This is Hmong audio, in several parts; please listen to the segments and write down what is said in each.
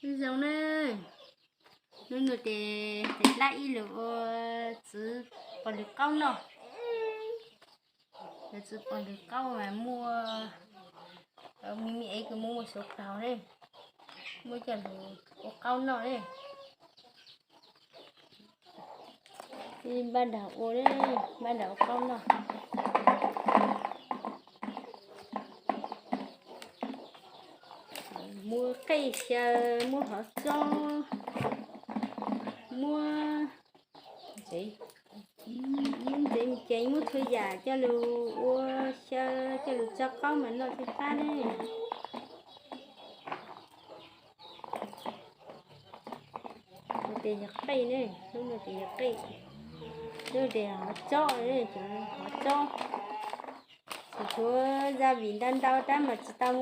Nyob zoo na, hnub no ces hais dab ib lus ua txiv pos lwm qaub noj. Lawv txiv pos lwm qaub mas muaj, me me es kuv muab muab xyuav plaub ne, muab coj lug ua qaub noj ne. Npaj nraug ua, npaj nraug ua qaub noj. Muab qej xyaw, muab hov txob, muab ntsev, muab txhua yam coj lug ua xyaw, coj lug tso qaub mas noj tsis qab ne. Tes yog qej ne, lub no tes yog qej, lub tes hov txob, hov txob. Tsis tshuav gia vị ntau ntau tab mas tsis tau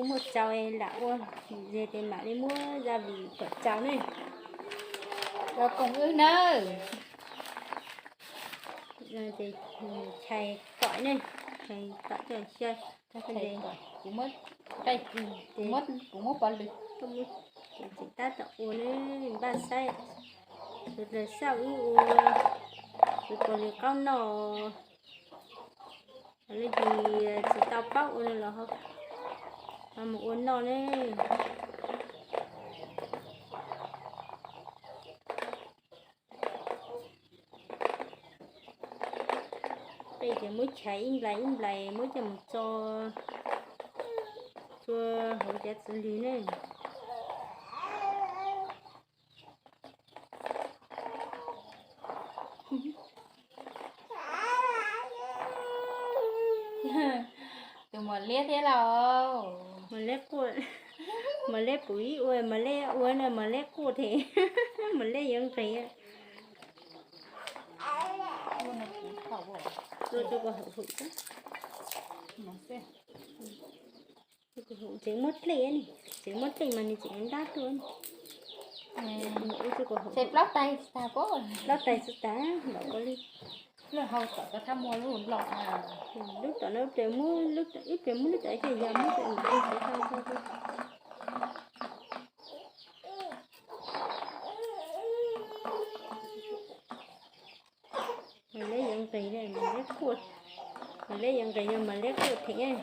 muaj tsaus lam ua, ces mam li muab gia vị kom tsaus ne. Los koom wb nawb. Chais kom ne, chais kom coj xyaw. Kuv muab pov lwm, tseem tab tom ua ne, npaj saib, sawv daws saib wb ua, wb pov lwm qaub noj. Leej twg tsis tau paub ua no los ho mus ua noj ne. Qej ces muab chais ib nplais ib nplais muab coj mus tso tsua hauv cov txiv lws ne. Tus mos liab thiab lauj. Mos liab quaj, mos liab puv ib ua, mos liab ua no mos liab quaj thiab, mos liab yuav nqis. Tseem muab dlej, tseem muab dlej mas nws tseem ntab tuaj. Plaub tais tsis tas npaum ko li. Lub tom no ib pliag muab lub tom, ib pliag muab lub tom coj yog muab coj mus ua xov tau. Mas leb yuav nqis, mas leb quaj, mas leb yuav nqis no mas leb quaj thiab.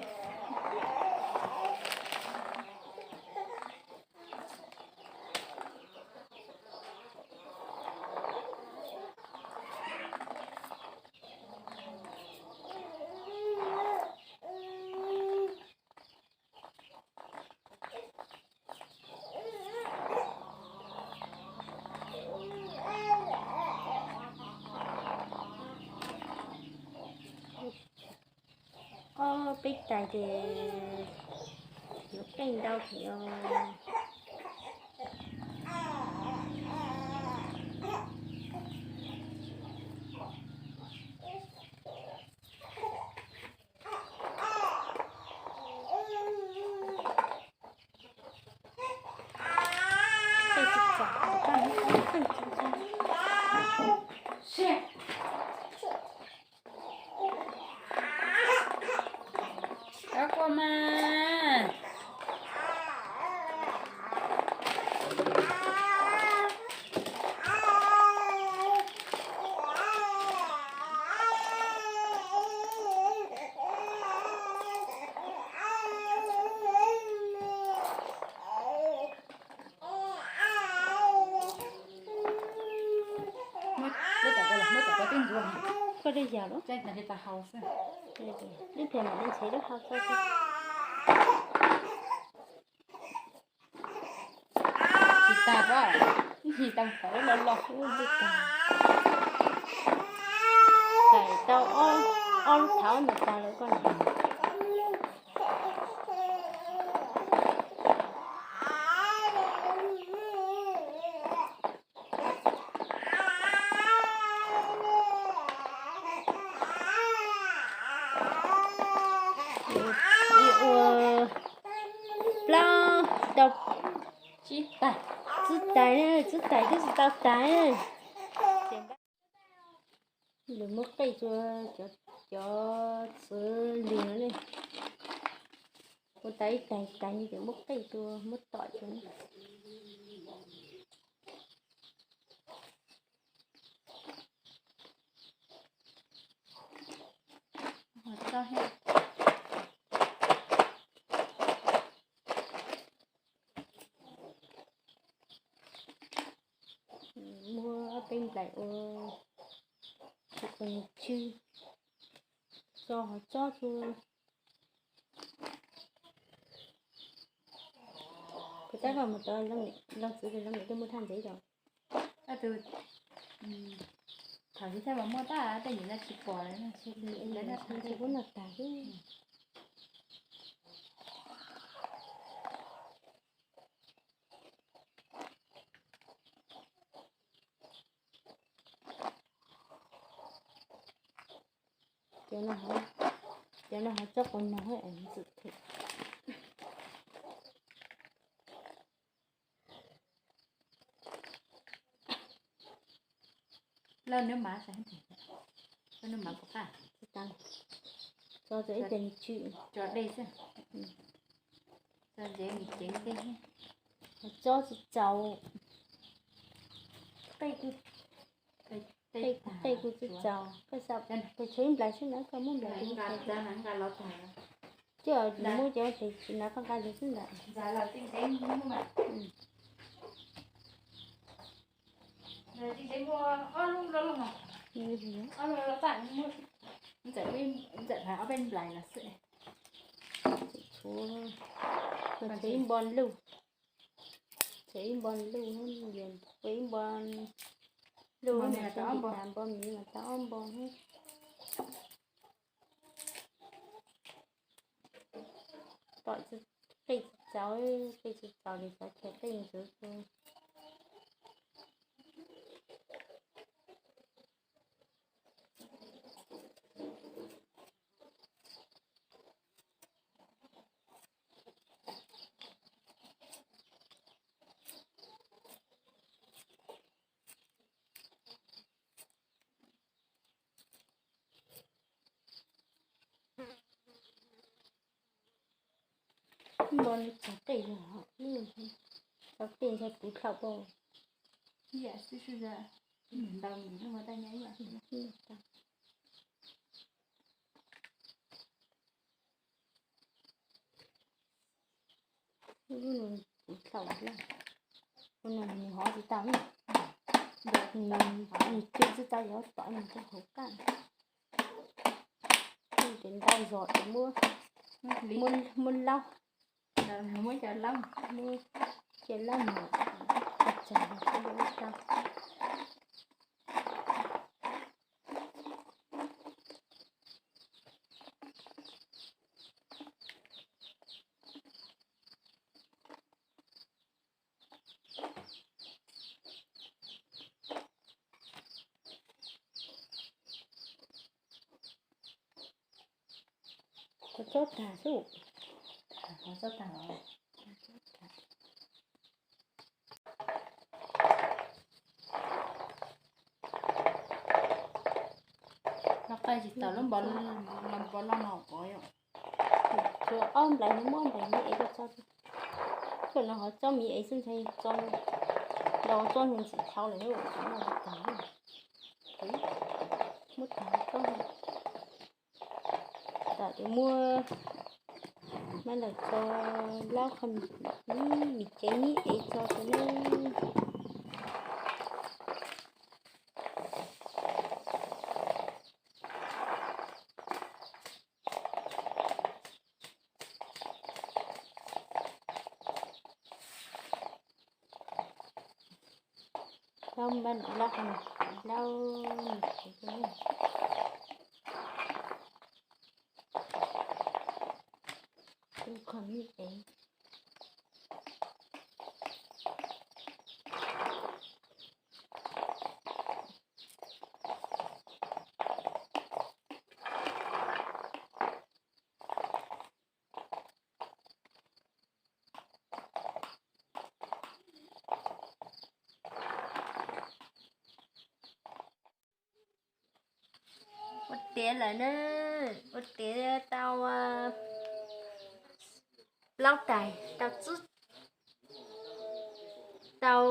Ob peb tais ces yuav qeej ntau thiab os. Koj quaj mas. Koj dej yas lawm. Ib pliag mam li ntshe lub hau tso. Tsis tas pob, ib yig tau qhov los los. Tsis tas. Thaum tau ob lub thaum ntawd tas lawm koj niam. Ua plaub tau tsib tais, tsib tais, tsib tais twb tsis tau tas. Lawv muab qej rua cov txiv lws no ne. Ua tas ib tag ib tag ces muab qij tuaj muab tom rau. Muab ob peb nplaim ua tsis qus nws tsw, tso hov tsob tso. Kuv tab kom mus tau leej txiv leej niam twb muaj thaj ntsev yom. Thaum tsis thaj mas muaj tab tej nim no tsis pom lawm, tsis pub no tag xwb. Cov no hov tsob qus nog es ntxim them. Lawv nws mas, lawv nws mas puas qab? Tso ib co nws tsw, tso dej xwb. Tso ntsev nws ceev dej. Tsob tsis txaus. Qij kuj tsis txaus, koj xav pes tshuav ib nplais xwb na, koj muab nplais, coj muab cov tes tsis na koj nqa ntawd xwb ntag. Ntxawm, ntxawm hais ob peb nplais los xwb. Tshuav, tshuav ib npo luj, tshuav ib npo luj, ib npo luj, npo miv mas tau ob npo. Tom qij tsis txaus, qij tsis txaus li xav chaw qij ntxwv. Npo nws txog qij los, txog qij ntshai puv dlhau pau. Ib yam xwb sub, ntau ntau mus taj nyob ib yam. Lub no puv dlhau lawm, ua no nws hov tsis tau, nws cw tsis tau yuav tom nws rau hauv qaj. Ces ntau zog ces muab, muab laub, muab cov laub, muab cov laub mus tseg tseg tau. Qhov tsob tag xwb. Qhov tsob tag. Los qaij tsis tau lub npo, los npo loj no pov yom. Tshuav ob nplais no muab nplais miv ev koj tso. Koj no hov tsob miv ev xwb ntshai tso los tsob ntxim dlhau lawm, muab tag tsob. Tam tes muab mab lawm tso, laub qhov mis cev nyib ev tso rau nawb. Laub npab laub, laub, ub, qhov mis ev. Ua tiav lawm na, ua tiav tau plaub tais, tau txib, tau,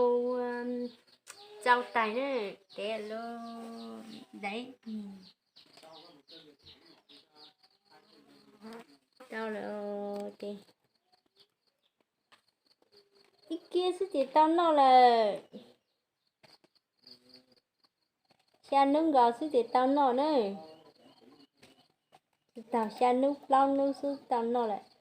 tau tais na, ces lub dais tau lawm ces ib kiag xwb ces tau noj lawm. Xya hnub nkaus xwb ces tau noj na. Tau xya hnub plaub hnub xwb tau noj lawm.